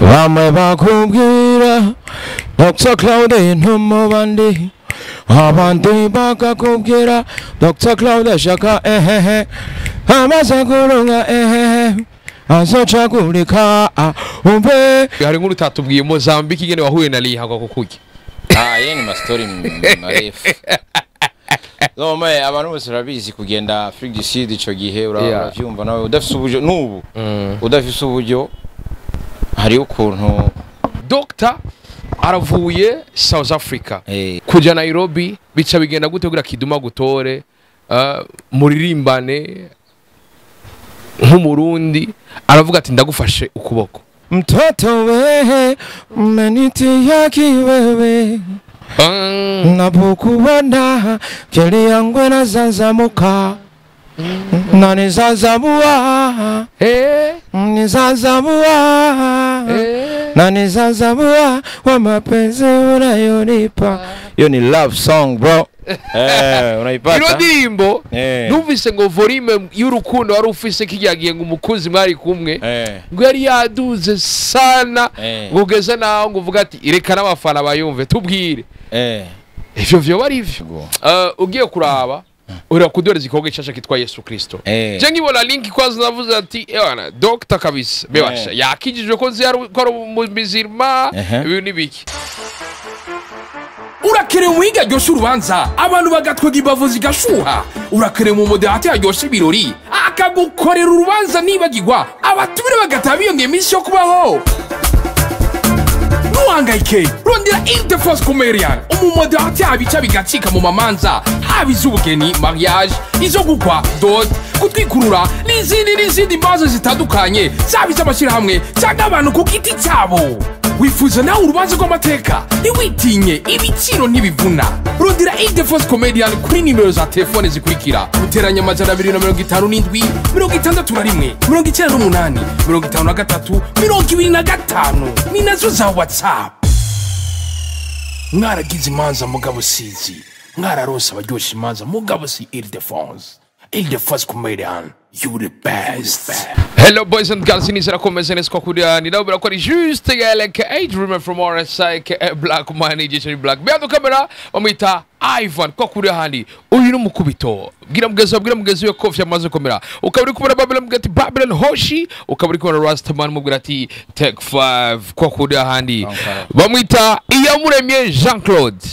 Bamwe bakubwira Dr. Claude ntumubandi, abandi bakakubwira Dr. Claude ashaka ehehe, amaze kurunga ehehe, azocagurika umve. Hari inkuru utatubwiye Mozambique ingene wahuye na Liha kwa kukurya. Ah, ye ni mastori marefu. No me abantu bose barabizi kugenda Afrique du Sud ico gihe uravyumva nawe udafise uburyo n'ubu udafise uburyo hari ukuntu. Dr aravuye South Africa kuja Nairobi, bica bigenda gute kugira Kiduma gutore muririmbane nk'umurundi? Aravuga ati ndagufashe ukuboko. Mtoto wewe umenitia kiwewe, napokuona akili yangu inazanzamuka na nizazamua, nizazamua na nizazamua wa mapenzi unayonipa. Hiyo ni love song bro. Unaipata? Ino ndirimbo numvise ngo volume y'urukundo wari ufise kijyagiye ngo umukunzi mwari kumwe ngo yari yaduze sana ngo ugeze naho ngo uvuga ati reka n'abafana bayumve tubwire. Ivyo vyo ari ivyo. Ugiye kuraba ura kudoreza igikorwa gishasha kitwa Yesu Kristo. Je nkibona link kwanza navuze ati ewana doctor kabisa bebasha yakijijwe ko nzi ko ari umuzirima ibintu nibiki. Urakerewe umuhinga aryosha urubanza abantu bagatwega imbavu zigashuha. Urakerewe mu modérateur aryosha ibirori akagukorera urubanza nibagirwa, abatumire bagataha biyongera iminsi yo kubaho. Ntuhangayike, rondera Ildefonse Comedian, umumodérateur abica bigacika mu mamanza, haba iz'ubugeni mariage, izo gukwa dot, gutwikurura n'izindi n'izindi manza zitandukanye, zaba iz'amashyirahamwe cyangwa abantu ku giti cyabo. Wifuza nawe urubanza rw'amateka? Ntiwitinye, ibiciro ntibivuna. Rondera Ildefonse Comedian kuri nimero za telefone zikurikira: guteranya 257 61 98 53 25, ni nazo za WhatsApp. Mwaragize imanza mugabo sizi, mwararose abaryoshya imanza mugabo si Ildefonse. Ildefonse Comedian, you the best. Hello boys and girls, nizera ko meze neza kwa kuriya ni nabo ko ari juste like a dreamer from RSI ka Black Money Jason Black. Behind the camera bamwita Ivan kwa kuriya handi. Uyu ni umukubito. Bwira mugezi, bwira mugezi we ko vyamaze komera. Ukaba uri kubona Babylon mubwira ati Babylon Hoshi, ukaba uri kubona Rastaman mubwira ati Take 5 kwa kuriya handi. Bamwita Iyamuremye Jean Claude.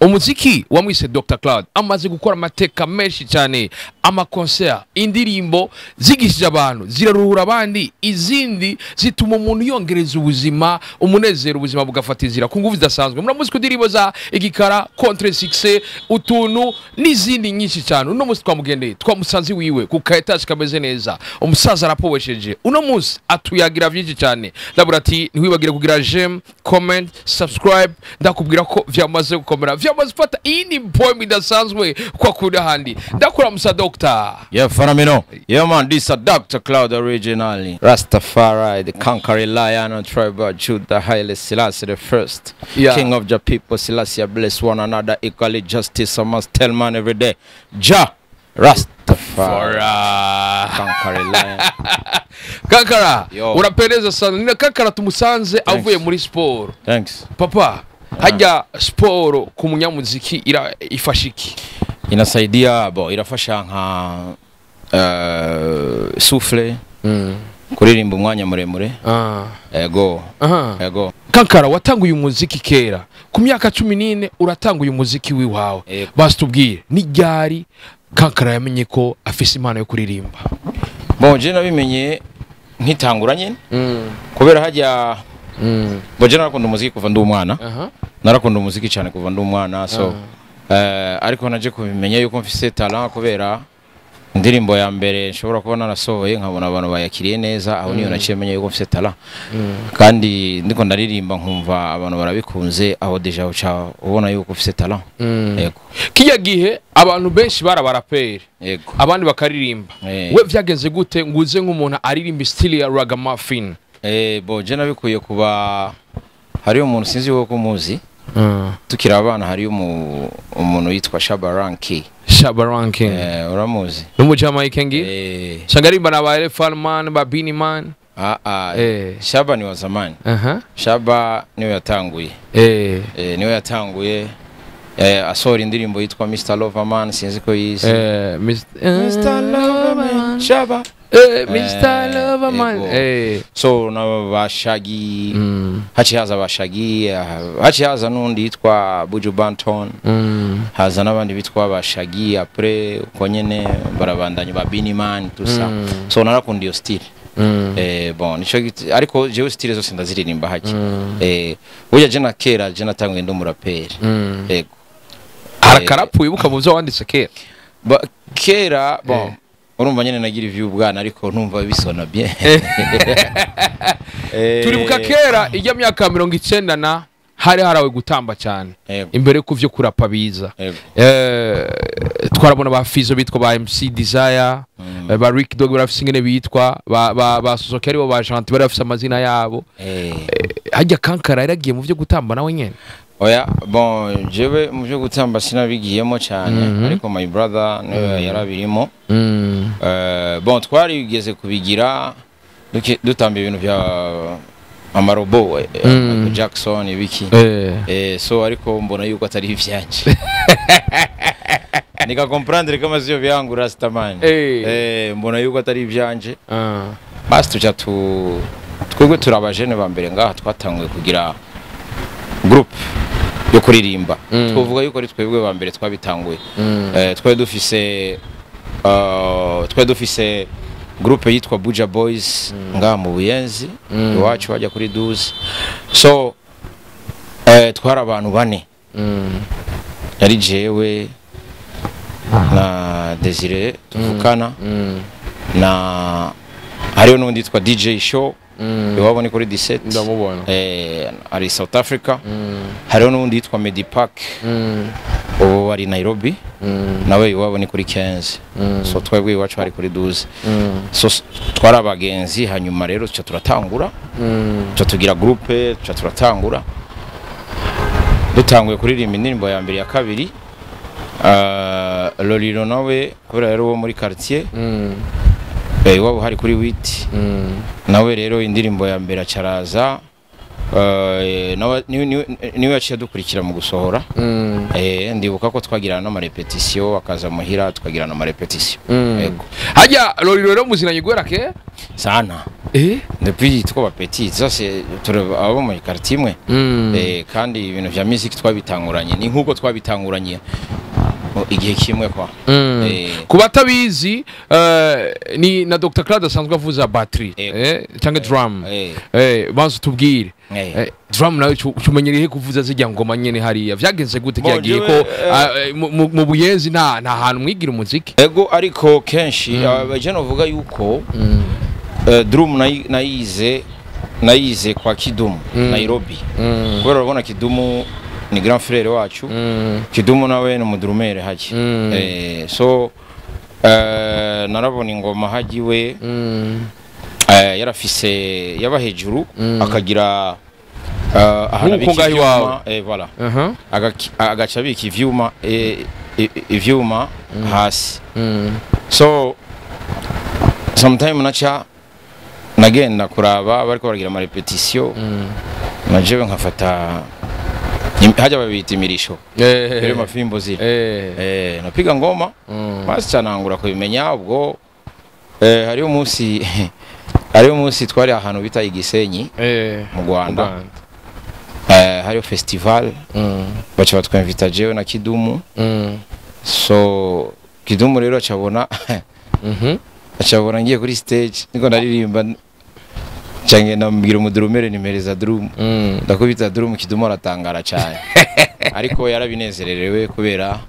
Umuziki wamwise Dr. Cloud, amaze gukora amateka menshi cyane, amaconcert, indirimbo zigishije abantu ziraruhura abandi, izindi zituma umuntu yongereza ubuzima, umunezero, ubuzima bugafata inzira ku nguvu zidasanzwe. Muramuzi ku ndirimbo za Igikara, Contre Succès, utuntu n'izindi nyinshi cyane. Uno munsi twamugendeye, twamusanze wiwe ku ka étage kameze neza, umusaza arapowesheje. Uno munsi atuyagira byinshi cyane. Ndabura ati ntiwibagire kugira j'aime, comment, subscribe. Ndakubwira ko vyamaze gukomera, vyamaze gufata iyi poem idasanzwe kwa kuri handi. Ndakura musa doctor. Yeah, phenomenal. Yeah, man, this is Dr. Cloud originally. Rastafari, the conquering lion of tribe of Judah, Haile Selassie the first. King of the people, Selassie bless one another, equally justice. I must tell man every day. Jah Rastafari, conquering lion. Kankara. Yo. Urapendeza sana. Nina Kankara tumusanze avuye muri siporo. Thanks. Papa, hajya siporo ku munyamuziki ira ifasha iki? Inasaidia, bo irafasha nka souffle, kuririmba umwanya muremure. Ego. Ego. Kankara, watanguye umuziki kera ku myaka 14, uratanguye umuziki wiwawe. Yego. Basi tubwire ni ryari Kankara yamenye ko afise impano yo kuririmba? Bon, je nabimenye nkitangura nyine kubera hajya bo je narakunda umuziki kuva ndi umwana. Narakunda umuziki cyane kuva ndi umwana, so ariko naje kubimenya yuko mfise talent kubera indirimbo ya mbere nshobora kuba narasohoye nkabona abantu bayakiriye neza. Aho niyo naciye menya yuko mfise talent, kandi ndiko ndaririmba nkumva abantu barabikunze, aho déjà uca ubona yuko ufise talent. Yego. Kijya gihe abantu benshi barabaraperi, abandi bakaririmba. We vyagenze gute nguze nk'umuntu aririmba style ya ragamuffin? Bo je nabikuye kuba hariyo umuntu, sinzi wowe ko umuzi, tukiri abana hariyo umuntu yitwa Shabba Rankin. Shabba Rankin. Uramuzi? N'umujamaika ngi. Eh. Shangarimba na ba Elephant Man, ba Beenie Man. Shaba ni wa zamani. Shaba niwe yatanguye. Niwe yatanguye asohora indirimbo yitwa Mr Loverman, sinzi ko yizi. Mr Loverman Shaba. Mr Loverman. So na bashagi haci haza bashagi, haci haza nundi yitwa Buju Banton, haza n'abandi bitwa bashagi après uko nyene barabandanya ba Biniman tout ça. So narakunda iyo style. Bon nico ariko jewe style zose ndaziririmba haki. Burya je na kera je natanguye ndi umuraperi. Yego. Harakarapu ibuka mu byo wanditse kera. Kera bon urumva nyene nagira ivy'ubwana ariko ntumva bisona bien. Turibuka kera ijya myaka 90 na hari harawe gutamba cyane imbere ku vyo kurapa biza. Twarabona ba Fizo bitwa ba MC Desire, ba Rick Dog barafise ingene bitwa ba Suzuki aribo ba Janti barafise amazina yabo. Hajya Kankara yaragiye mu vyo gutamba nawe nyene. Oya bon jewe mu vyo gutamba sinabigiyemo cyane ariko my brother niwe yarabirimo. Bon twarigeze kubigira dutamba ibintu bya amarobo Michael Jackson ibiki. So ariko mbona yuko atari ivyanje. Nika comprendre kama sio vyangu Rastaman. Mbona yuko atari ivyanje. Basi tuja twebwe turabajene ba mbere ngaha twatanguye kugira group yo kuririmba. Twovuga yuko ari twebwe ba mbere twabitanguye. Twari dufise groupe yitwa Buja Boys ngaha mu Buyenzi iwacu bajya kuri 12. So twari abantu bane. Yari jewe na Desire tuvukana na hariyo n'undi yitwa DJ Show iwabo ni kuri 17 ndamubona ari South Africa. Hariyo n'undi yitwa Medipark ubu ari Nairobi nawe iwabo ni kuri 15. So twebwe iwacu hari kuri 12. So twari abagenzi hanyuma rero tuca turatangura tuca tugira groupe tuca turatangura dutanguye kuririmba indirimbo ya mbere ya kabiri. Lolilo nawe kubera rero wo muri quartier iwabo hari kuri 8 nawe rero indirimbo ya mbere acaraza niwe yaciye dukurikira mu gusohora. Ndibuka ko twagirana n'ama repetition akaza muhira twagirana n'ama repetition. Yego. Hajya Lolilo rero muzinanye gwera ke sana. Depuis two petit ça c'est abo mu quartier imwe. Kandi ibintu vya music twabitanguranye ni nkuko twabitanguranye igihe kimwe kwa. Kuba tabizi ni na Dr Claude asanzwe avuza battery cyangwa drum. Banze tubwire drum nawe umenyereye kuvuza zijya ngoma nyene hariya vyagenze gute kyagiye ko mu Buyenzi nta hantu mwigira umuziki? Ego ariko kenshi abaje novuga yuko drum nayize kwa Kidumu Nairobi. Kubera urabona Kidumu ni grand frère wacu. Kidumu nawe ni umudrumere haji. So narabona ingoma haji we yarafise yaba hejuru akagira ahantu abika ivyuma, voilà. Agaca abika ivyuma ivyuma hasi. So sometime naca nagenda kuraba bariko baragira ama repetition najewe nkafata haja babita imirisho rero mafimbo zile napiga ngoma basi canangura kubimenya ubwo. Hariyo umunsi twari ahantu bita Igisenyi mu Rwanda. Hariyo festival baca batwinvita jewe na Kidumu. So Kidumu rero acabona acabona ngiye kuri stage niko ndaririmba cange ndambwira umudrumere nimereza drum ndakubita drum Kidumu aratangara cyane. Ariko yarabinezererewe kubera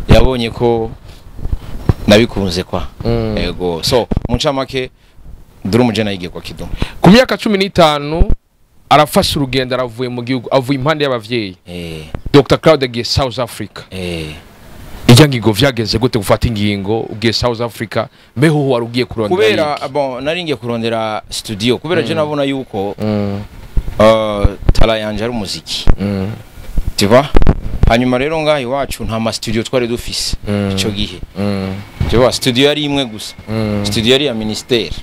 yabonye ko nabikunze kwa. Ego so mu ncamake drum je nayigiye kwa Kidumu. Ku myaka 15 arafashe urugendo aravuye mu gihugu avuye impande y'abavyeyi. Dr Claude agiye South Africa. Ijya ngingo vyageze gute gufata ingingo ugiye South Africa mbeho wari ugiye kurondera? Kubera bon nari ngiye kurondera studio kubera je nabona yuko tala yanje ari umuziki. Tu vois? Hanyuma rero ngaha iwacu nta ma studio twari dufise ico gihe. Tu vois, studio yari imwe gusa, studio yari ya ministère.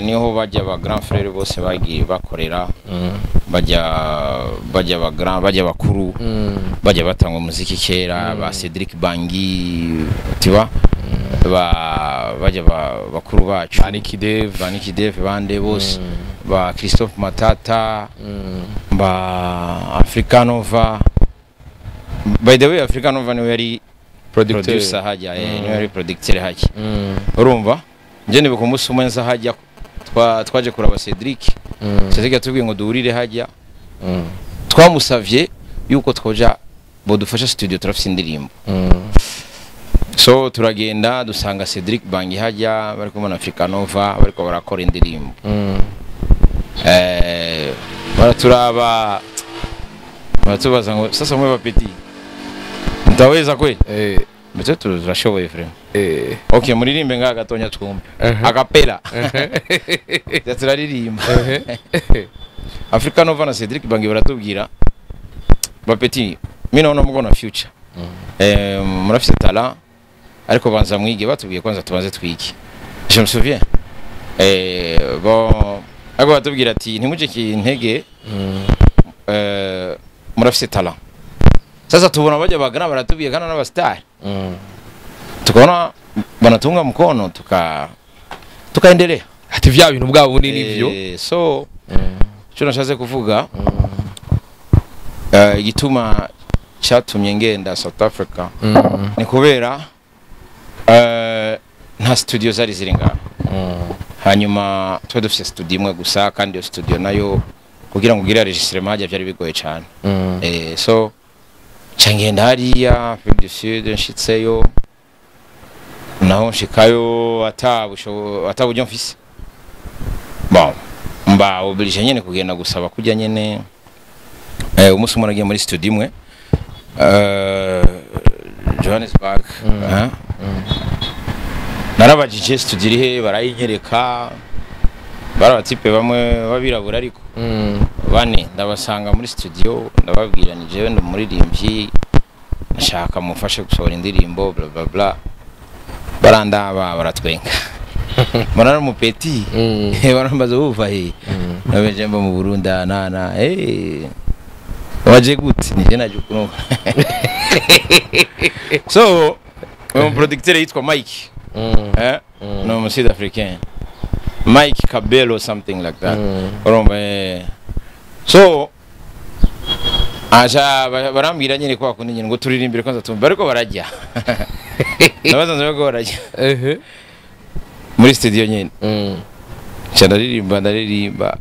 Niho bajya ba grand frère bose bagiye bakorera, bajya ba grand, bajya bakuru, bajya batanga umuziki kera, ba Cedric Bangi, tu vois, ba bajya ba bakuru bacu, ba Nicky Dave, ba Nicky Dave, bande bose, ba Christophe Matata, ba Africanova. By the way, Africanova niwe yari producer hajya, niwe yari producteur hajya. Urumva nje nibuka umunsi umwe nza hajya, twaje kuraba Cedric. Cedric yatubwiye ngo duhurire hajya. Twamusavye yuko twoja bodufasha studio, turafise indirimbo. So turagenda dusanga Cedric Bangi hajya bari kumwe na Africanova bariko barakora indirimbo. Baraturaba baratubaza ngo sasa mwe bapeti mtaweza kweli? Mbe turashoboye frère. Okay, muririmbe ngaha gatonya twumve. Acapella. Turaririmba. Africanova na Cedric Bangi baratubwira bapeti mimi naona muko na future. Murafise talent ariko banza mwige, batubwiye kwanza tubanze twige. Je me souviens. Bon, ariko batubwira ati ntimuje intege, murafise talent. Sasa tubona bajya bagana baratubwiye kana n'aba star. Tukaona banatunga mkono tukaendelea. Ati vya bintu bwabo ni nivyo. So cyo nashatse kuvuga, igituma cyatumye ngenda South Africa ni kubera nta studio zari ziri ngaho. Hanyuma twe dufise studio imwe gusa, kandi iyo studio nayo kugira ngo ugire enregistrement hajya byari bigoye cyane. So ngenda hariya Afrique du Sud, nshitseyo naho nshikayo ataburyo mfise. Bon, mba obligé nyene kugenda gusaba kujya nyene. Umunsi umwe nagiye muri studio imwe Johannesburg. Narabajije studio iri he, barayinyereka, bari abatipe bamwe babirabura ariko bane, ndabasanga muri studio ndababwira ni jewe ndi umuririmbyi nashaka mufashe gusohora indirimbo bla bla bla. Barandaba baratwenga. Mbona mu petit barambaza uva he, nabeje mba mu Burundi nana waje gute, nije naje kunuka. So mon producteur yitwa Mike, no mu Sud Africain, Mike Cabello something like that. Urumva so aja barambwira nyine kwa kundi nyine ngo turirimbire kwanza tumve, ariko barajya. Nabasanze ko barajya muri studio nyine. Nca ndaririmba,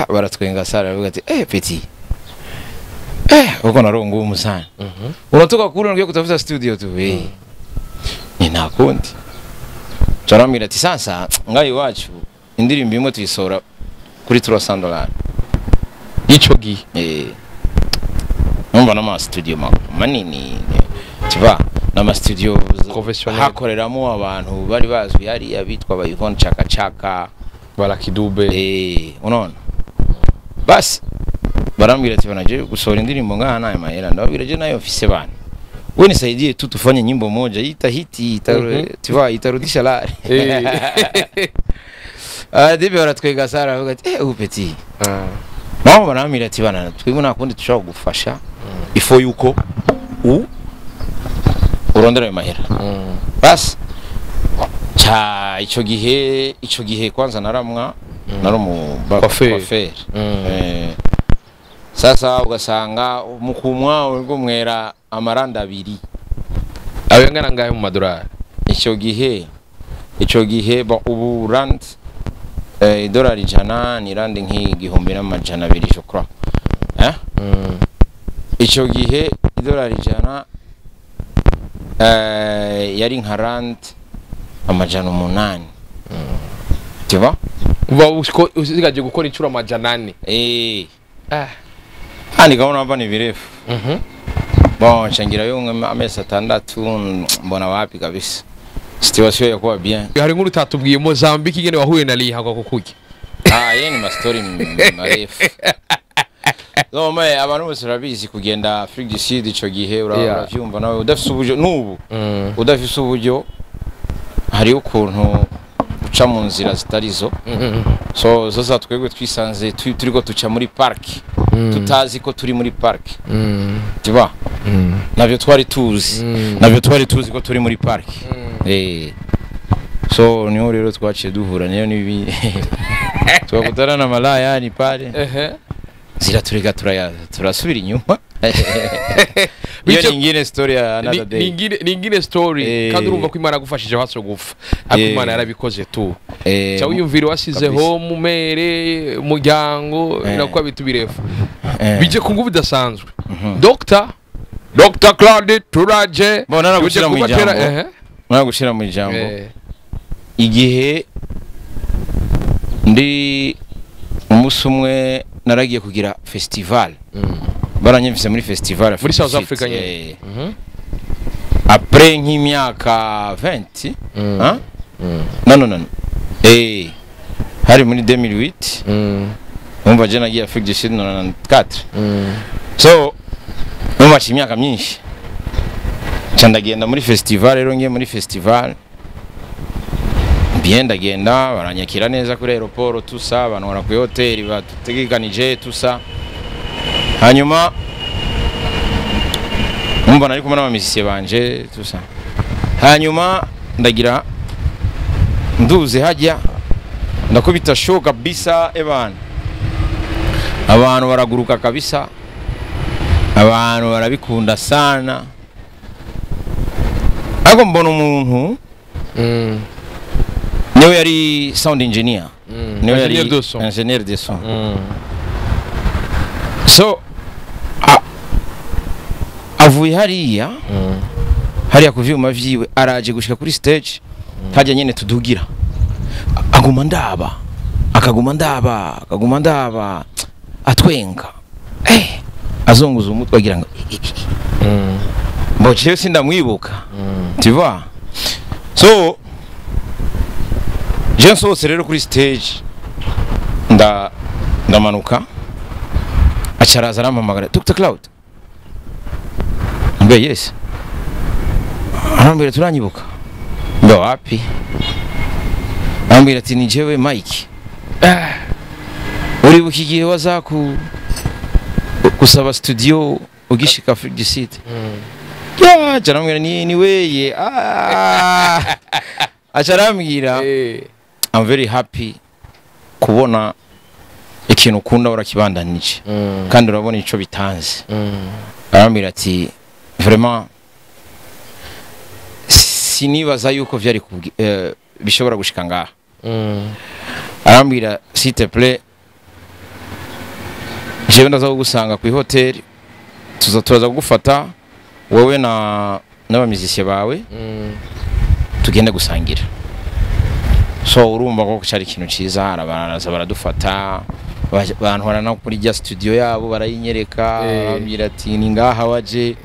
baratwenga sara bavuga ati petit, uko na roho ngumu sana. Unatoka kule unakuja kutafuta studio tu. Ni nakundi. Turambwira ati sasa ngayi wacu indirimbo imwe tuyisora kuri $300. Ico gihe. Numva n'ama studio manini, tu vois, n'ama studio professionnel hakoreramo abantu bari bazwi hariya bitwa ba Yvonne Chaka Chaka, Barakidube. Unaona. Basi barambwira ati banaje gusohora indirimbo ngaha nayo mahera, ndababwira je nayo mfise bana, wewe nisaidie tu tufanye nyimbo moja itahiti tu vois, itarudisha la. Dibe baratwega sara bavuga ati petit. Mama barambwira ati bana twebwe nta kundi dushobora kugufasha, ifo yuko urondera ayo mahera. Basi cha ico gihe kwanza naramwa nari mu coiffeur. Sasa ugasanga mukumwa uriko mwera amaranda abiri. Ayo ngana ngahe mu madolari? Ico gihe ubu rand idolari 100 ni rand nk'1200 je crois. Ico gihe idolari 100 yari nka rand 800. Tu vois? Uba usigaje gukora incuro 400. Kandi kaona hapa ni virefu. Bon, changirayo amezi 6 mbona wapi kabisa. Situation ya kuwa bien. Hari nkuru utatubwiye Mozambique ingene wahuye na Liha kwa kukuki. Yeye ni mastori marefu. No me abantu bose barabizi kugenda Afrique du Sud ico gihe uravyumva nawe udafise uburyo nubu. Udafise uburyo Hariho ukuntu uca mu nzira zitari zo. So zo za twebwe twisanze turiko tuca muri park, tutazi ko turi muri park, tu vois? Navyo twari tuzi, navyo twari tuzi ko turi muri park. So niho rero twaciye duhura niyo nibi twakutana na malaya ni pale. Ziraturega, turasubira inyuma. Iyo ni ingine story ya another day. Ni ingine story. Kandi urumva ko Imana yagufashije haso gupfa, ariko Imana yarabikoze tu. Ca wiyumvira wasize home umere umuryango, birakuba bitu birefu. Bije ku nguvu idasanzwe. Dr Claude turaje. Bon, naragushira mu Tuje kubatera- ijambo. Naragushira mu ijambo. Igihe ndi umunsi umwe naragiye kugira festival, baranyumvise muri festival. Muri South Africa nyene. Eh. Après nk'imyaka 20, hein? Non, non, non, hari muri 2008. Umva, je nagiye Afrique du Sud 94. So numva imyaka myinshi nca ndagenda muri festival. Rero ngiye muri festival bien, ndagenda baranyakira neza kuri aéroport, tout ça, bantwara kuri hôtel badutegekanije, tout ça. Hanyuma numva nari kumwe n'aba musiciens banje, tout ça. Hanyuma ndagira nduze hajya ndakubita show kabisa, ebana, abantu baraguruka kabisa, abantu barabikunda sana. Ariko mbona umuntu niwe yari sound engineer, niwe yari Ingénieur de son. Ingénieur de son. So avuye hariya hariya ku vyuma vyiwe, araje gushika kuri stage hajya nyene tudugira, aguma ndaba, akaguma ndaba, akaguma ndaba, atwenga, azunguza umutwe agira ngo mbo jewe sindamwibuka, tu vois? So je nsohotse rero kuri stage, ndamanuka, acaraza arampamagara: "Dr Cloud?" Mbe yes. Arambwira: "Turanyibuka?" Mbe wapi. Arambwira ati: "Ni jewe Mike. Uribuka igihe waza ku gusaba studio ugishika Afrique du Sud?" Ya, aca ni weye. Ah, aca arambwira: "I'm very happy kubona ikintu ukunda urakibandanije, kandi urabona ico bitanze." Arambwira ati: "Vraiment sinibaza yuko vyari bishobora gushika ngaha." Arambwira: "S'il te plaît, jewe ndaza kugusanga ku hôtel, tuza turaza kugufata wowe na n'aba musiciens bawe, tugende gusangira." So urumva ko cyari ikintu ciza. Baraza baradufata, bantwara no kuri rya studio yabo, barayinyereka. Bambwira ati: "Ni ngaha waje."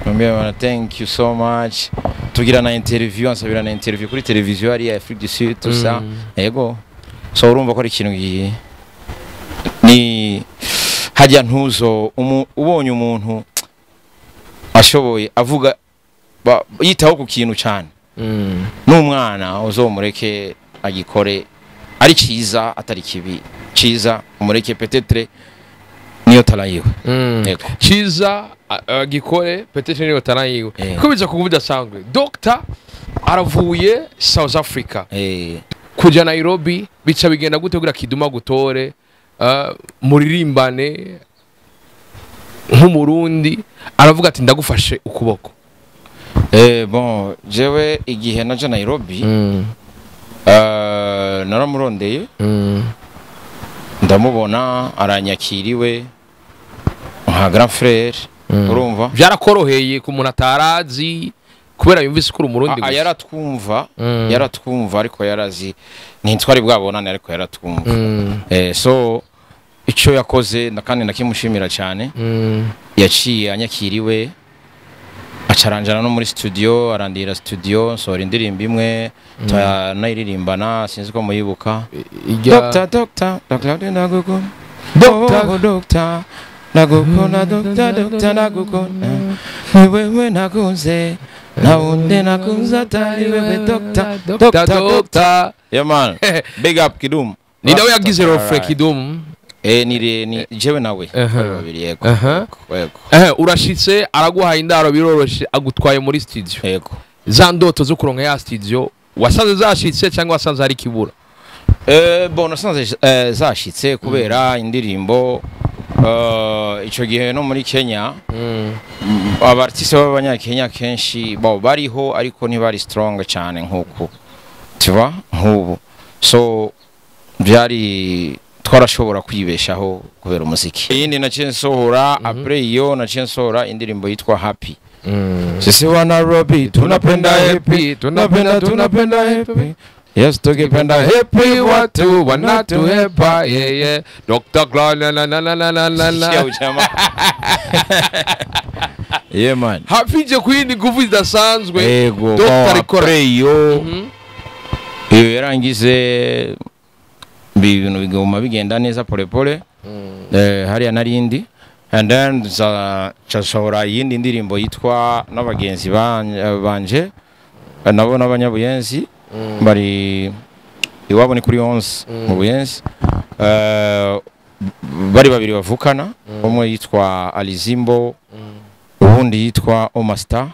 Bambwira bana: "Thank you so much." Tugira na interview, ansabira na interview kuri televiziyo hariya Afrique du Sud, tout ça. Yego, so urumva ko ari ikintu ni hajya ntuzo ubonye umuntu ashoboye avuga yitaho ku kintu cyane, n'umwana uzomureke agikore, ari cyiza atari kibi, cyiza umureke, peut-être niyo talent yiwe. Yego. Cyiza agikore, peut-être niyo talent yiwe. Ko biza kuba bidasanzwe, Dr aravuye South Africa kuja Nairobi, bica bigenda gute kugira Kiduma gutore, muririmbane nk'Umurundi, aravuga ati: "Ndagufashe ukuboko"? Bon, jewe igihe naje Nairobi, naramurondeye, ndamubona, aranyakiriwe nka grand frère, urumva? Byarakoroheye ku muntu atarazi kubera yumvise ko uri Umurundi gusa? Yaratwumva. Yaratwumva, ariko yarazi ntitwari bwabonane, ariko yaratwumva. So icyo yakoze kandi ndakimushimira cyane, yaciye anyakiriwe, acaranjana no muri studio, arandira studio, nsohora indirimbo imwe turanayiririmbana, sinzi ko muyibuka. Ijya Dr Dr Dr ndagukunda. Dr. Oh, Dr ndagukunda, Dr Dr ndagukunda. Ni wewe nakunze, na wundi nakunze atari wewe, doctor, doctor, doctor. Yeah man, big up Kidum. Ni nawe yagize refrain, Kidum? Eh, ni jewe nawe babiri, yego. Yego. Urashitse, araguhaye indaro, biroroshe, agutwaye muri studio. Yego. Za ndoto zo kuronka ya studio wasanze zashitse cyangwa wasanze hari kibura? Bon, nasanze zashitse kubera indirimbo ico gihe no muri Kenya aba artiste b'abanyakenya kenshi bo bariho, ariko ntibari strong cyane nkuko tu vois nk'ubu. So byari twarashobora kwibeshaho kubera umuziki. Iyindi naciye nsohora après iyo, naciye nsohora indirimbo yitwa Happy. Sisi wa Nairobi tunapenda happy, tunapenda, tunapenda happy. Yes, tukipenda happy watu wanatuhepa, yeah. Dr. Cloud, la la la la la la la la. Sikia ujamaa. Yeah man. Happy je kuyindi nguvu zidasanzwe. Ego. Dr. Ikora. Après iyo yarangize, ibintu biguma bigenda neza pole pole. Hariya narindi and then za casohora iyindi ndirimbo yitwa n'abagenzi banje nabo n'abanyabuyenzi bari iwabo ni kuri 11 mu Buyenzi. Bari babiri bavukana, umwe yitwa Alizimbo, uwundi yitwa Omasta.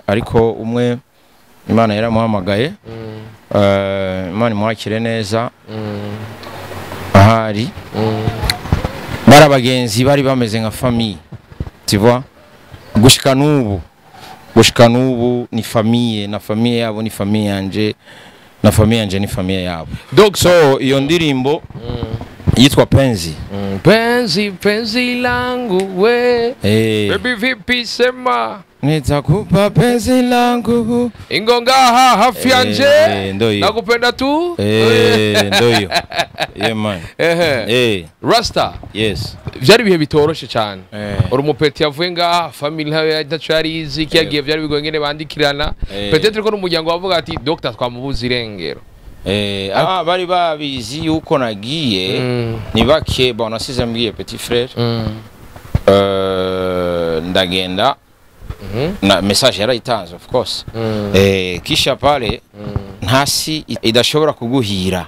Ariko umwe Imana yaramuhamagaye. Imana imwakire neza ahari. Bari abagenzi, bari bameze nka famille, tu vois. Gushika n'ubu ni famille, na famille yabo ni famille yanje, na famille yanje ni famille yabo. Donc so iyo ndirimbo yitwa Penzi. Penzi, penzi langu we. Baby, vipi, sema. Nitakupa penzi langu. Ingonga hafi yanje. Ndo hiyo. Nakupenda tu. Ndo hiyo, yeah man. Rasta. Yes. Byari ibihe bitoroshe cyane. Uri umupeti yavuye ngaha, family ntayo ntacyo yari izi kiyagiye, byari bigoye ngene bandikirana. Peut-être ko n'umuryango wavuga ati doctor twamubuze irengero. Bari babizi yuko nagiye. Ni bake. Bon, nasize mbwiye petit frère. Ndagenda na message yarayitanze, of course. Kisha pale ntasi idashobora kuguhira.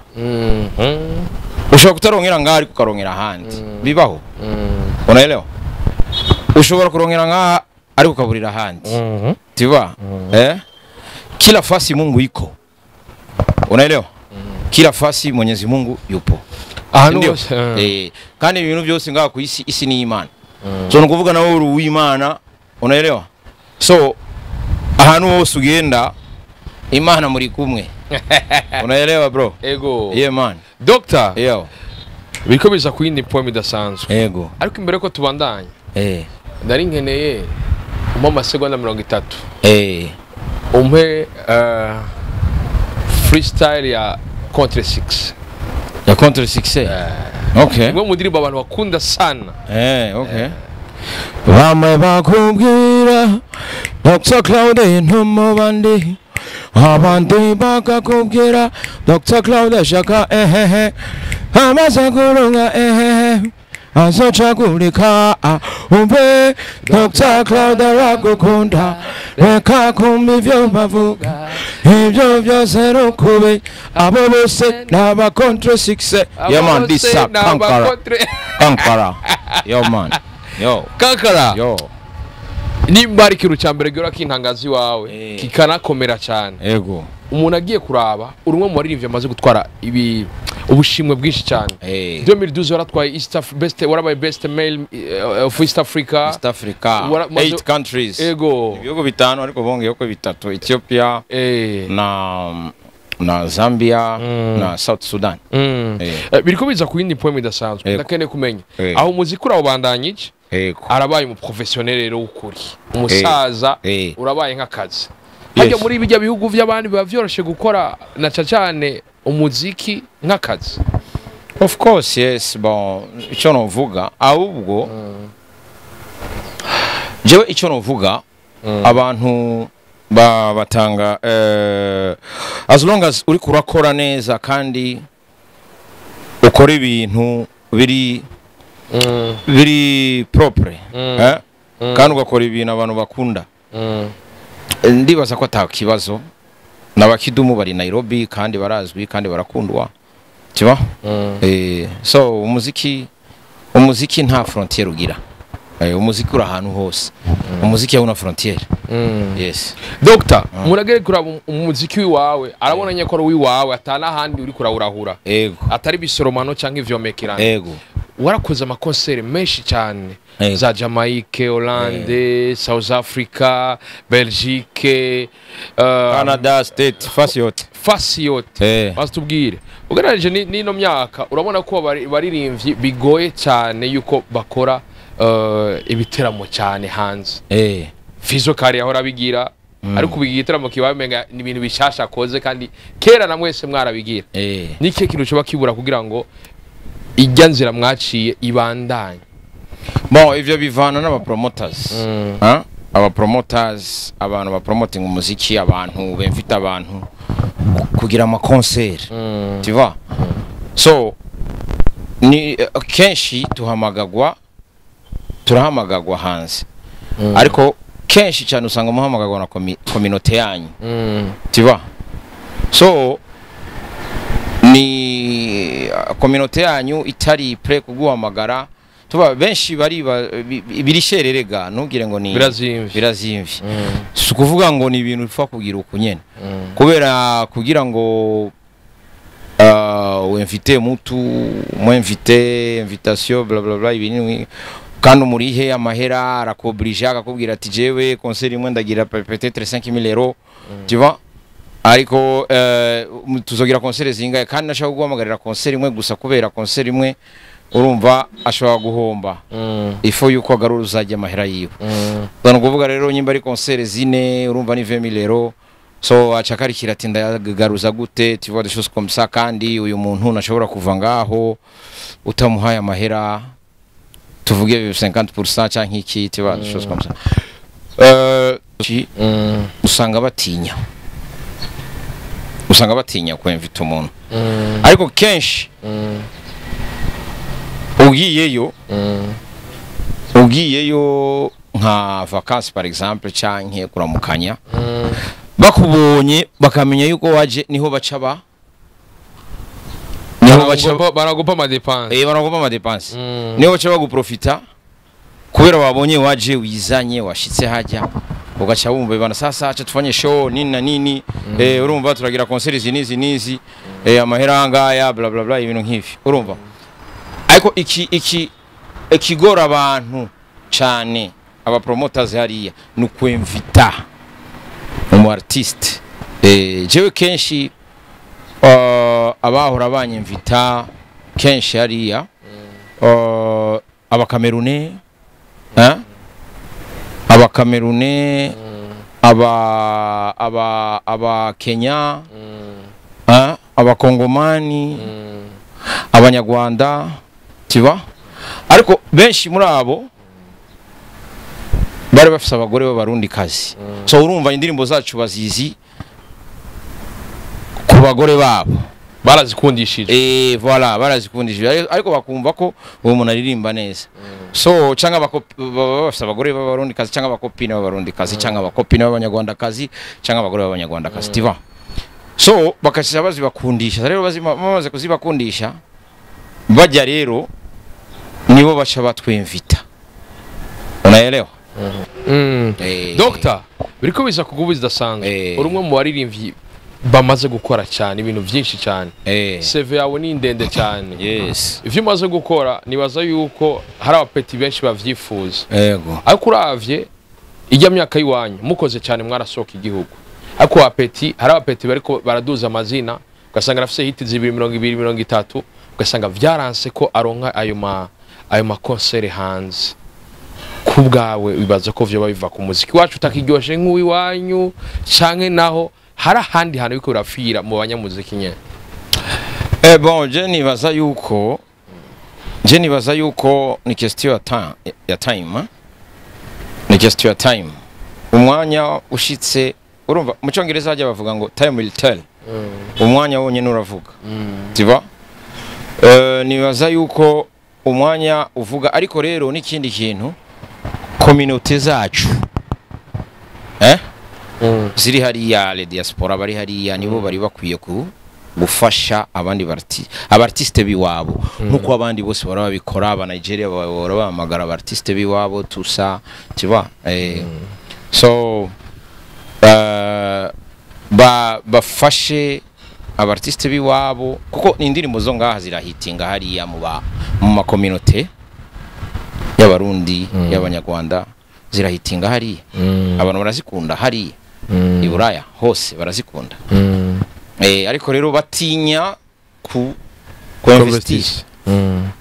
Ushobora kutarongera ngaha ariko ukarongera ahandi, bibaho. Unaelewa? Ushobora kurongera ngaha ariko ukaburira ahandi. Tu vois? Kila fasi Mungu iko. Unaelewa? Kila fasi Mwenyezi Mungu yupo. Ahantu Ndio. hose. Kandi ibintu byose ngaha ku isi, isi ni Imana. So nukuvuga nawe uri uw'Imana, unaelewa? So ahantu hose ugenda Imana muri kumwe. Unaelewa, bro? Ego. Yeah man. Doctor, Yo. biriko biza ku yindi poem idasanzwe. Ego. Ariko imbere ko tubandanya, nari nkeneye umpe amasegonda 30. Umpe freestyle ya Contre 6. Ya Contre Succès. Okay. Imwe mu ndirimbo abantu bakunda sana. Okay. Bamwe bakubwira Dr. Claude ntumubandi, abandi bakakubwira Dr. Claude ashaka ehehe, amaze kuronka ehehe azocagurika. Umve, Dr. Claude aragukunda, reka kumva ivyo bavuga, ibyo byose rukubi, abo bose n'aba Contre Succès. Yeah man, this up Kankara. Kankara. Yo man. Yo. Kankara. Yo. Nimba ari ikintu cya mbere gihora kintangaza iwawe kikanakomera cyane, umuntu agiye kuraba, uri umwe mu baririmbyi bamaze gutwara ibi ubushimwe bwinshi cyane. 2012 waratwaye East best, warabaye best male of East Africa. East Africa. Eight countries. Ibihugu bitanu, ariko bongeyeho bitatu: Ethiopia na Zambia na South Sudan. Biriko biza ku yindi poem idasanzwe. Ndakeneye kumenya aho umuziki urawubandanyije. Arabaye umu professionnel rero w'ukuri, umusaza. Urabaye nk'akazi hajya muri bijya bihugu by'abandi, biba vyoroshe gukora na cyane umuziki nk'akazi? Of course, yes. Bon, icyo novuga ahubwo jewe, icyo novuga, abantu batanga as long as uri kurakora neza kandi ukora ibintu biri Biri propre, eh? Kandi ugakora ibintu abantu bakunda. Ndibaza ko ata kibazo, n'abakidumu bari Nairobi kandi barazwi kandi barakundwa, tu vois. So umuziki nta frontière ugira. Umuziki uri ahantu hose, umuziki hauna frontière. Yes. Dr, muragere kuraba umuziki wiwawe, arabona nyeko ari wiwawe, atana ahandi uri kurawurahura. Ego. Atari bisoromano canke ivyomekerano. Ego. Warakoze amakonseri menshi cyane. Ego. Za Jamaica, Hollande, South Africa, Belgique, Canada, State, fasi yote. Fasi yote. Basi tubwire, ugereranije n'ino myaka, urabona ko baririmbyi bigoye cyane yuko bakora ibiteramo cyane hanze. Fizo kare yahora abigira, ariko ubu igitaramo kibaye umenga ni ibintu bishasha akoze, kandi kera na mwese mwarabigira. Ni ikihe kintu coba kibura kugira ngo ijya nzira mwaciye ibandanye? Bon, ivyo bivana n'aba promoters. Hein? Aba promoters, abantu ba promoting umuziki, abantu bemfite abantu kugira ama concert. Tu vois? So ni kenshi tuhamagagwa, turahamagagwa hanze. Ariko kenshi cyane usanga muhamagagwa na communauté yanyu. Tu vois? So ni communauté yanyu itari prêt kuguhamagara, tuba benshi bari birishererega, ntugire ngo ni Birazimvye. Birazimvye. Si ukuvuga ngo ni ibintu upfa kugira uku nyene, kubera kugira ngo uinvite mutu, mwinvite, invitation, bla bla bla, ibintu kandi umurihe amahera, arakobrija, akakubwira ati: "Jewe concert imwe ndagira peut-être 5000 euros", tu vois. Ariko tuzogira concert zingahe? Kandi nashaka guhamagarira concert imwe gusa, kubera concert imwe urumva ashobora guhomba, ifo yuko agarura uzajya amahera yiwe. Ni ukuvuga rero nyimba ari concert zine, urumva ni 20 000 euros. So aca akarikira ati: "Ndayagaruza gute?" Tu vois, des choses comme ça. Kandi uyu muntu ntashobora kuva ngaho utamuhaye amahera, tuvuge 50% canke iki, tu vois, des choses comme ça. Usanga batinya kwemvita umuntu, ariko kenshi ugiyeyo nka vacances par exemple, canke kuramukanya, bakubonye bakamenya yuko waje, niho baca Baragupa ama dépenses. Baragupa ama dépenses. Niho baca baguprofita, kubera babonye waje wizanye, washitse hajya, ugaca wumva: "Bana, sasa acha tufanye show nini na nini." Urumva turagira concert izi nizi nizi, amahera ngaya, bla bla bla, ibintu nk'ivi, urumva. Ariko iki ikigora abantu cyane, aba promoters hariya, ni ukwemvita umu artiste. Jewe kenshi abahora banyemvita kenshi hariya, abakamerune, eh? Abakamerune, aba Kenya, eh? Abakongomani, abanyarwanda, tu vois. Ariko benshi muri abo bari bafise abagore b'abarundi kazi. So urumva indirimbo zacu bazizi ku bagore babo. Barazikundishije. Voilà, barazikundishije, ariko bakumva ko uwo muntu aririmba neza. So cyangwa baba bafise abagore b'abarundi kazi, cyangwa abakopine b'abarundi kazi, cyangwa abakopine b'abanyarwanda kazi, cyangwa abagore b'abanyarwanda kazi, tu vois. So bakashira bazibakundisha rero, bamaze kuzibakundisha, bajya rero nibo baca batwemvita, unaelewa? Dr, biriko biza kugubu zidasanzwe. Uri umwe mu baririmbyi bamaze gukora cyane ibintu byinshi cyane. CV yawe ni ndende cyane. Ivyo umaze gukora, nibaza yuko hari abapeti benshi bavyifuza. Ariko uravye ijya myaka y'iwanyu mukoze cyane, mwarasohoka igihugu, ariko abapeti, hari abapeti bariko baraduza amazina, ugasanga arafise hit zibiri, 20, 30, ugasanga vyaranse ko aronka ayo makonsere hanze. Ku bwawe, wibaza ko vyoba biva ku muziki wacu utakiryoshe nk'uwiwanyu, canke naho hari ahandi hantu biriko birapfira mu banyamuziki nyene? Bon, je nibaza yuko ni question ya time, ya time, eh? Ni question ya time. Umwanya ushitse, urumva mu cyongereza hajya bavuga ngo "time will tell". Umwanya wonyene uravuga. Tu vois? Nibaza yuko Umwanya uvuga, ariko rero n'ikindi kintu, communauté zacu ziri hariya, le diaspora bari hariya, nibo bari bakwiye ku gufasha abandi abartiste biwabo, nkuko abandi bose bara babikora. Aba Nigeria bahora bahamagara abartiste biwabo, tout ça, tu vois. So bafashe abartiste biwabo, kuko ni indirimbo zo ngaha zirahitinga hariya mu ma communauté y'Abarundi, y'Abanyarwanda, zirahitinga hariya. Abantu barazikunda hariya i Buraya hose, barazikunda. Ariko rero batinya ku investir.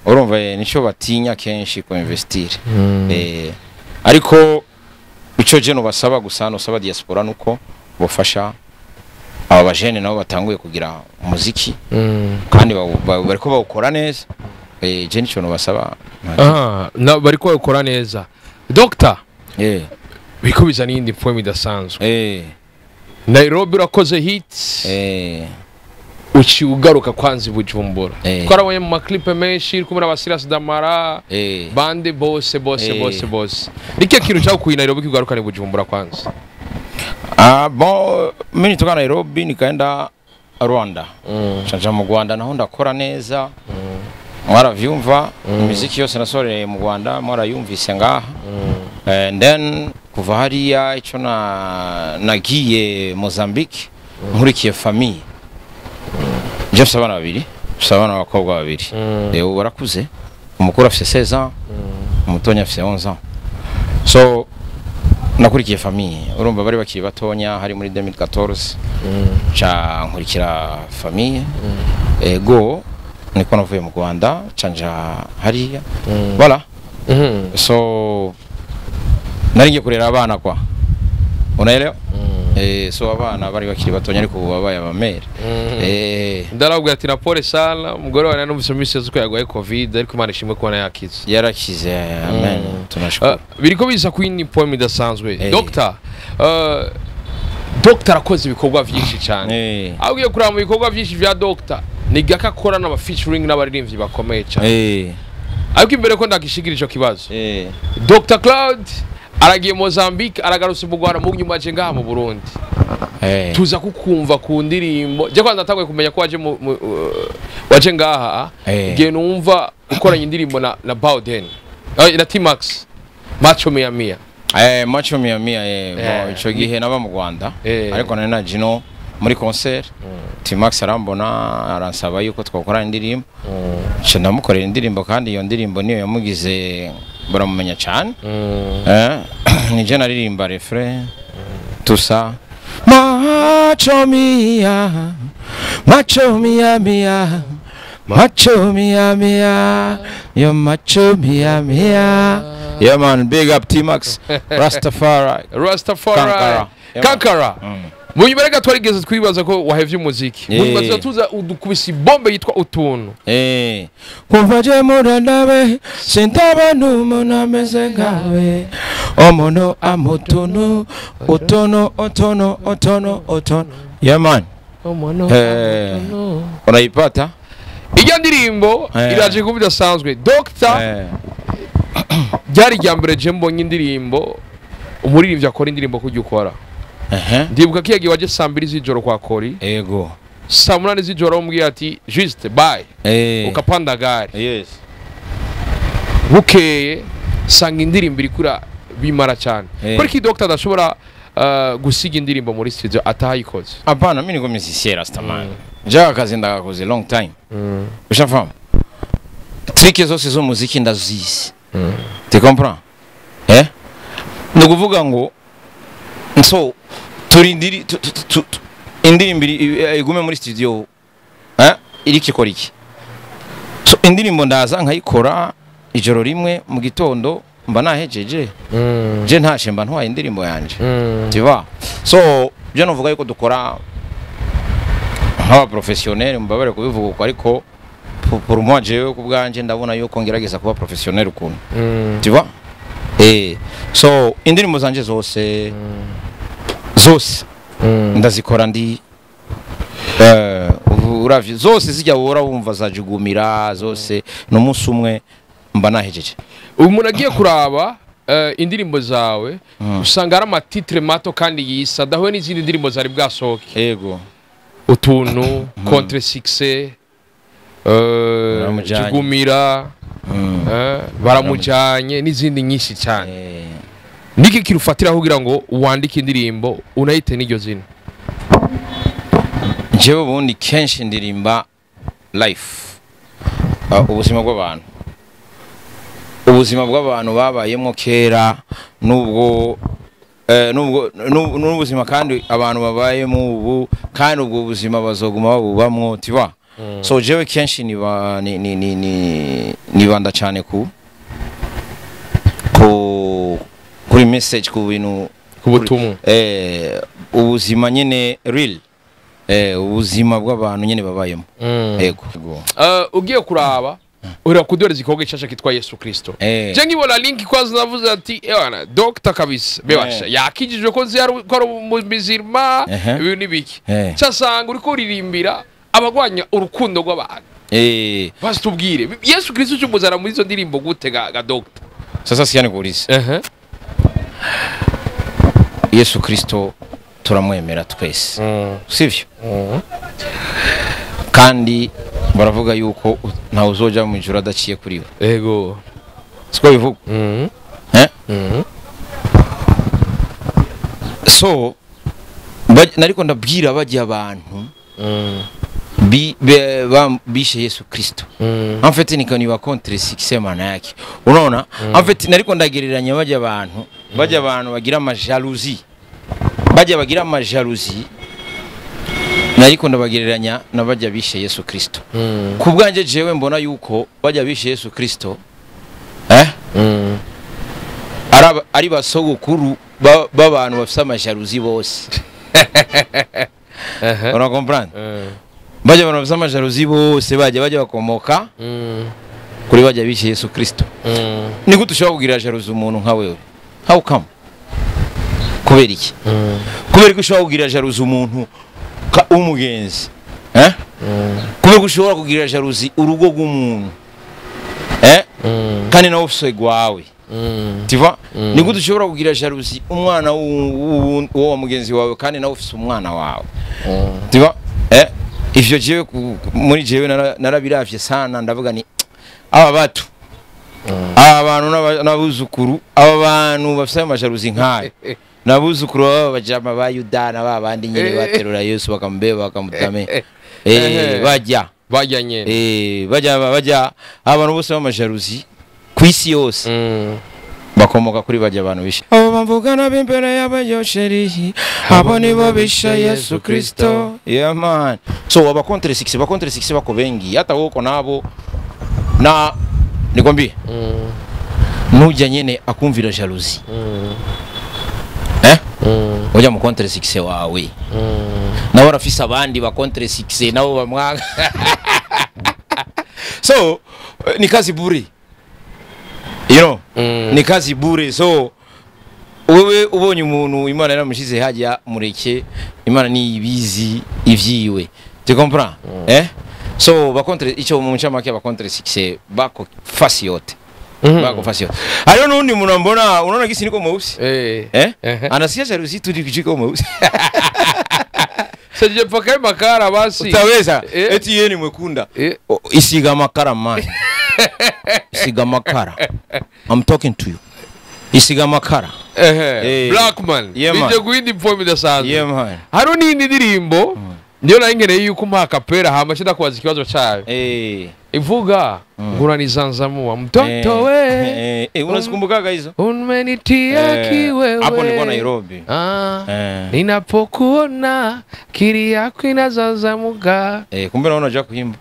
Urumva, nico batinya kenshi, ku investir. Ariko ico je no basaba gusa, no saba diaspora, nuko bofasha aba bajene nabo batanguye kugira umuziki, kandi bariko bawukora neza. Je nico no basaba. Ah, na bariko bakora neza. Doctor, biriko bizana iyindi poem idasanzwe. Nairobi urakoze hit, uciye ugaruka kwanza i Bujumbura. Twarabonye mu maklipe menshi uri kumwe n'aba Silas Damara, bande bose bose, bose bose. Ni kihe kintu cyakuye i Nairobi kigarukana i Bujumbura kwanza? Ah, bon, mimi nitoka Nairobi nikaenda Rwanda. Nca mu Rwanda naho ndakora neza. Mwaravyumva, imiziki yose nasoreye mu Rwanda mwarayumvise ngaha. And then kuva hariya ico na nagiye Mozambique nkurikiye famille. Je mfise abana babiri, mfise abana b'abakobwa babiri. Ubu barakuze. Umukuru afise 16 ans, umutonya afise 11 ans. So nakurikiye famille, urumva bari bakiri batonya, hari muri 2014, ca nkurikira famille. Ego, niko navuye mu Rwanda canja hariya. Voilà. So nari ngiye kurera abana kwa, unaelewa? So abana bari bakiri batonya, ariko ubu babaye abamere. Ndarabwira ati na pole sana, umugore wawe numvise mu minsi yose ko yarwaye COVID, ariko Imana ishimwe kubona yakize. Yarakize, amen, tunashukuru. Biriko biza ku yindi poem idasanzwe. Doctor, Doctor arakoze ibikorwa vyinshi cyane. Aho ugiye kuraba mu bikorwa byinshi vya Doctor, ni gake akora n'aba featuring n'abaririmbyi bakomeye cyane. Ariko imbere ko ndagishigira ico kibazo, Dr Claude aragiye Mozambique, aragarutse mu Rwanda, mu nyuma aje ngaha mu Burundi. Tuza kukumva ku ndirimbo. Je kwanza natanguye kumenya ko waje waje ngaha igihe numva ukoranye indirimbo na Bowden, na T-Max, Macho Mia Mia. Macho Mia Mia, bon, ico gihe naba mu Rwanda, ariko nari naje no muri concert. T-Max arambona, aransaba yuko twakora indirimbo, nca ndamukorera indirimbo, kandi iyo ndirimbo niyo yamugize baramumenya cyane. Nije naririmba refrain, tout ça. Macho mia, macho mia mia, macho mia mia, yo macho mia mia. Yeah man, big up T-Max, Rastafari. Rastafari. Kankara. Yeah, man. Kankara. Mu nyuma reka twarigeze twibaza ko wahevye umuziki. Mu nyuma tuza udukubisa ibombe yitwa Utuntu. Kuva je murandabe, sintabona umuntu ameze nkawe, umuntu amutuntu utuntu utuntu utuntu utuntu. Yeah man. Unaipata? Iyo ndirimbo iraje kuba idasanzwe, Doctor. Ryari irya mbere je mbonye indirimbo umuririmbyi akora indirimbo kujya ukora. Ndibuka ko yagiye waje saa 2 z'ijoro kwa Kori, saa 8 z'ijoro umubwiye ati juste bye, ukapanda gari. Bukeye sanga indirimbo iri kura bimara cyane. Kuri ki Doctor adashobora gusiga indirimbo muri studio atayikoze? Hapana, mimi niko musicien, Rastaman. Jaga akazi ndagakoze long time. Ushafahamu? Trick zose z'umuziki ndazizi. Tu comprends? Eh? Ni ukuvuga ngo so turindiri indirimbo igume muri studio, iriko ikora iki? So indirimbo ndaza nkayikora ijoro rimwe, mu gitondo mba nahejeje. Je ntashe mba ntwaye indirimbo yanje. Tu vois? So je novuga yuko dukora nk'aba professionnel, mbabare kubivuga uko, ariko pour moi, jewe ku bwanje ndabona yuko ngerageza kuba professionnel ukuntu. Tu vois? So indirimbo zanje zose zose ndazikora ndi uravye zose zijya wora wumva zajugumira zose n'umunsi umwe. Mba nahejeje. Umuntu agiye kuraba indirimbo zawe usanga ari ama titre mato kandi yisa dahuye n'izindi ndirimbo zari bwasohoke. Yego. Utuntu, Contre Succès, Jugumira, Baramujanye n'izindi nyinshi cyane. Niki kirufatira kugira ngo wandike indirimbo unayite n'iryo zina? Jewe ubundi kenshi ndirimba life, ubuzima bw'abantu, ubuzima bw'abantu babayemo kera, nubwo n'ubuzima kandi abantu babayemo ubu, kandi ubwo buzima bazoguma babubamwo, tu vois. So jewe kenshi niba ni ni ni ni nibanda cyane ku kuri message, ku bintu, ku butumwa, ubuzima nyene real, ubuzima bw'abantu nyene babayemo. Yego. Ugiye kuraba ura kudoreza igikorwa gishasha kitwa Yesu Kristo. Je nkibona link kwanza navuze ati ewana doctor kabisa bebasha yakijijwe ko nzi ko ari umuzirima ibintu nibiki. Cyasanga uriko uririmbira abagwanya urukundo rw'abantu. Basi tubwire Yesu Kristo cyumuzana muri izo ndirimbo gute ga doctor? Sasa siyane kuuliza. Yesu Kristo turamwemera twese. Sivyo? Kandi baravuga yuko ntawe uzoja mu ijuru adaciye kuri we. Yego. Siko bivuga? So nariko ndabwira bajya abantu bishe Yesu Kristo. En fait ni ba contre succès mana yake. Unaona? En fait nariko ndagereranya bajya abantu, bajya abantu bagira ama jalousie. Bajya bagira ama jalousie. Nariko ndabagereranya nabajya bishe Yesu Kristo. Kubwanje jewe mbona yuko bajya bishe Yesu Kristo ari basogokuru b'abantu bafise ama jalousie bose. Ona comprendre? Bajya abantu bafise ama jalousie bose bajya bakomoka kuri bajya bishe Yesu Kristo. Ni gute ushobora kugira jalousie umuntu nka wewe? How come? Kubera iki? Kubera ko ushobora kugira jalousie umuntu umugenzi, kubera ko ushobora kugira jalousie urugo rw'umuntu, kandi nawe ufise gwawe, tu vois? Ni gute ushobora kugira jalousie umwana w'uwo mugenzi wawe kandi nawe ufise umwana wawe, tu vois? Ivyo jewe muri jewe narabiravye sana, ndavuga ni aba batu, aba bantu n'abuzukuru, aba bantu bafise amajalousie nkayo nabuzukuru baba bajama ba Yuda na babandi nyine baterura Yesu bakamubeba bakamutame. Bajya nyene bajya abantu bose b'amajalousie ku isi yose bakomoka kuri bajya abantu bishe. Abo bamvugana b'imbere y'abayosheri abo nibo bishe Yesu Kristo. Yeah man. So aba contre 6, ba contre 6 bako bengi hata woko nabo na nikwambie nujya nyene akumvira jalousie. Oja mu contre 6 wawe. Nawe arafise abandi ba contre 6 nabo bamwanga. So ni kazi bure. You know? Ni kazi bure. So wewe ubonye umuntu Imana yaramushize hajya mureke, Imana ni ibizi ivyiwe. Tu comprends? So ba contre ico mu ncamake ba contre 6 bako fasi yote. Bako fasi yote. Hariho n'undi muntu mbona unaona gisi niko mweusi. Anasikia jalousie tu niko mweusi. Sije paka makara basi. Utaweza. Eti yeye ni mwekunda. Isiga makara man. Isiga makara. I'm talking to you. Isiga makara. Black man. Nije kuindi mfomi dasanzwe. Yeah man. Hariho n'indi ndirimbo niyo naingereye yuko mpa kapera hama shida kubaza ikibazo cyayo. Ivuga nguranizanzamua mtoto we. Unazikumbukaga hizo? Umenitia kiwewe. Hapo nilikuwa Nairobi. Ninapokuona kiri yako inazanzamuka. Kumbe naona unajua kuimba.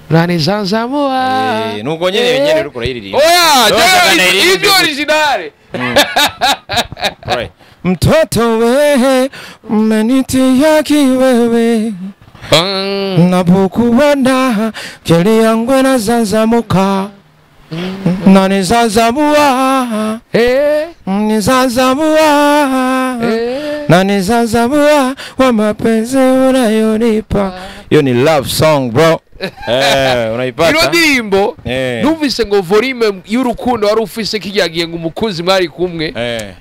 Unanizanzamua. Nuko nyenye nyenye uko railili. Oya, hiyo original. Right. Mtoto we umenitia kiwewe. Napokuona kili yangu inazanzamuka. Na nizanzamua. Nizanzamua. Na nizanzamua wa mapenzi unayonipa. Hiyo ni love song bro. Unaipata Ino ndirimbo numvise ngo volume y'urukundo wari ufise kiyagiye ngo umukunzi mwari kumwe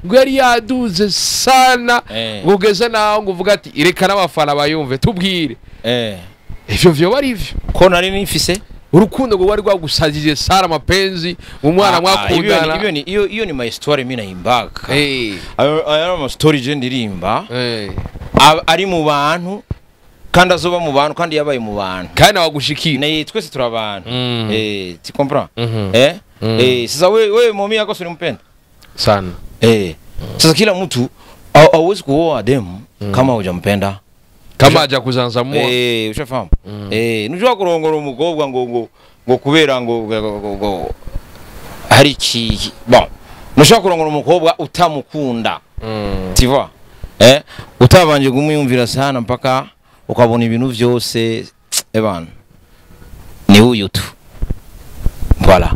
ngo yari yaduze sana, ngo ugeze naho ngo uvuga ati reka n'abafana bayumve tubwire. Ivyo vyoba ari ivyo ko nari nifise urukundo ngo wari rwagusajije sana mapenzi mu mwana mwakundana. Iyo ni iyo ni my story mimi naimbaka. Ayo ama story je ndirimba ari mu bantu kandi azoba mu bantu kandi yabaye mu bantu kandi abagushikira na twese turi abantu. Tu comprends? Sasa wewe mami yako si ulimpenda sana. Sasa kila mtu hauwezi kuoa demu kama hujampenda, kama haja kuzanzamua. Ushafahamu? Nujua kurongora umukobwa ngo ngo kubera ngo hari iki bon, nushaka kurongora umukobwa utamukunda. Tu vois? Utabanje kumwiyumvira sana mpaka ukabona ibintu vyose ebana ni uyu tu. Voilà.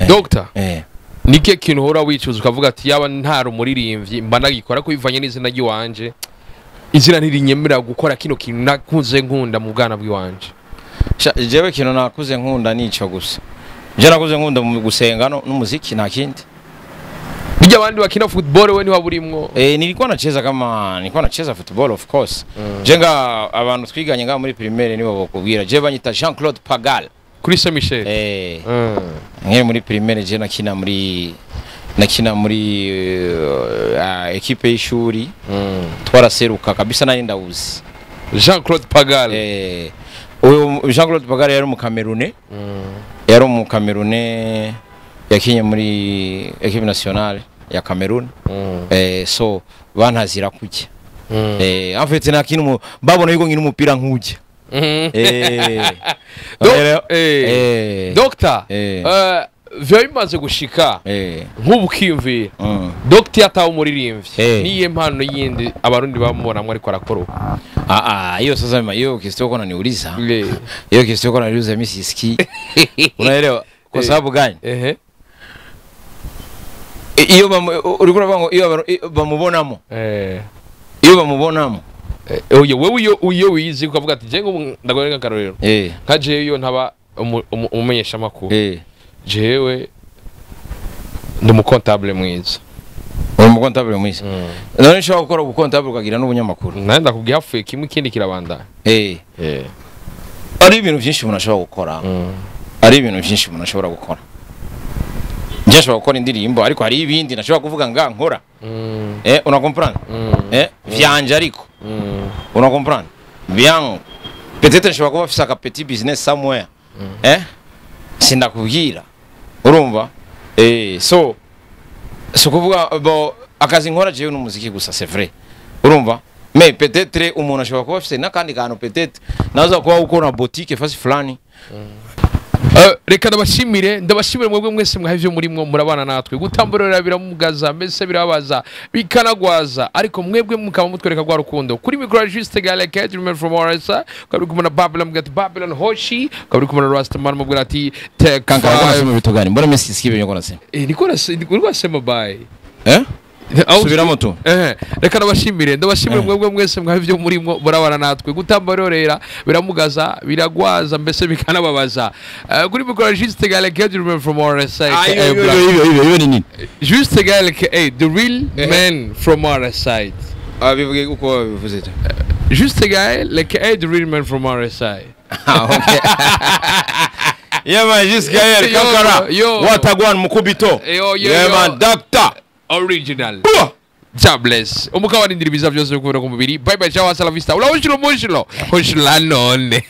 Doctor, nike kintu hora wicuza ukavuga ati yaba ntari umuririmbyi mba nagikora ko bivanye n'izina ry'iwanje, izina ntirinyemera gukora kino kintu nakuze nkunda mu bwana bw'iwanje? Jewe kintu nakuze nkunda nico gusa. Je nakuze nkunda mu gusenga n'umuziki nta kindi. Bijya abandi bakina football we niwa burimwo? Nilikuwa nacheza kama nilikuwa nacheza football of course. Jenga abantu twiganye nga muri primaire nibo bokubwira. Je banyita Jean-Claude Pagal kuri Saint Michel. Nkiri muri primaire je nakina muri equipe y'ishuri. Twaraseruka kabisa nari ndawuzi. Jean-Claude Pagal. Uyo Jean-Claude Pagal yari mu Cameroun. Yari mu Cameroun yakinye muri equipe nationale ya Cameroon. So bantazira kujya. En fait nakina babona yuko nkina umupira nkujya. Doctor, vyo bimaze gushika nk'ubu ukiyumvira Doctor yatawe umuririmbyi niye mpano yindi abarundi bamubonamwe ariko arakora? Hiyo sasa hiyo question uko unaniuliza. Hiyo question uko unaniuliza mimi sisikii. Unaelewa kwa sababu gani? Iyo urikura bango iyo bamubonamo. Iyo bamubonamo. Oyo wewe uyo wizi ukavuga ati je ngo ndagoreka karorero. Nka jewe iyo ntaba umumenyesha makuru. Jewe ndi umukontable mwiza. Uri umukontable mwiza. None nshobora gukora ubukontable ukagira n'ubunyamakuru. Nande ndakubwiye hafuye kimwe ikindi kirabandanya. Ari ibintu byinshi umuntu ashobora gukora. Ari ibintu byinshi umuntu ashobora gukora. Nje nshobora gukora indirimbo ariko hari ibindi nashobora kuvuga nga nkora. Una comprendre? Vyanje ariko. Una comprendre? Bien. Peut-être nshobora kuba afise aka petit business somewhere. Sindakubwira. Urumva? So kuvuga bo akazi nkora jewe n'umuziki gusa c'est vrai. Urumva? Mais peut-être umuntu ashobora kuba afise nakandi kantu peut-être naza kuba ukora boutique fasi fulani. Reka ndabashimire mwebwe mwese mwahevye murimwo murabana natwe gutamburira biramugaza mbese birabaza bikanagwaza ariko mwebwe mukaba mutwereka rwa rukundo kuri micro Juste Galeke dreamer from Oresa kabiri kumana Babylon mugati Babylon Hoshi kabiri kumana Rastaman mubwira ati take kankara kwa nasema vitu gani mbona mimi sisikii ibyo nasema niko nasema bye subiramo tu reka ndabashimire mwebwe mwese mwahevye murimwo murabana natwe gutambarorera biramugaza biragwaza mbese bikanababaza kuri micro Juste Galeke dreamer from Oresa iyo ni nini Juste Galeke the real man from our side bivuge uko bivuze Juste Galeke the real man from our side okay. Yeah man, Juste Gael Kankara Watagwan Mukubito. Yeah man, doctor original. God bless. Umukaba ndiribiza byose kubera ku mubiri. Bye bye, ciao, hasta la vista. Ula ushilo mushilo. Hoshila none.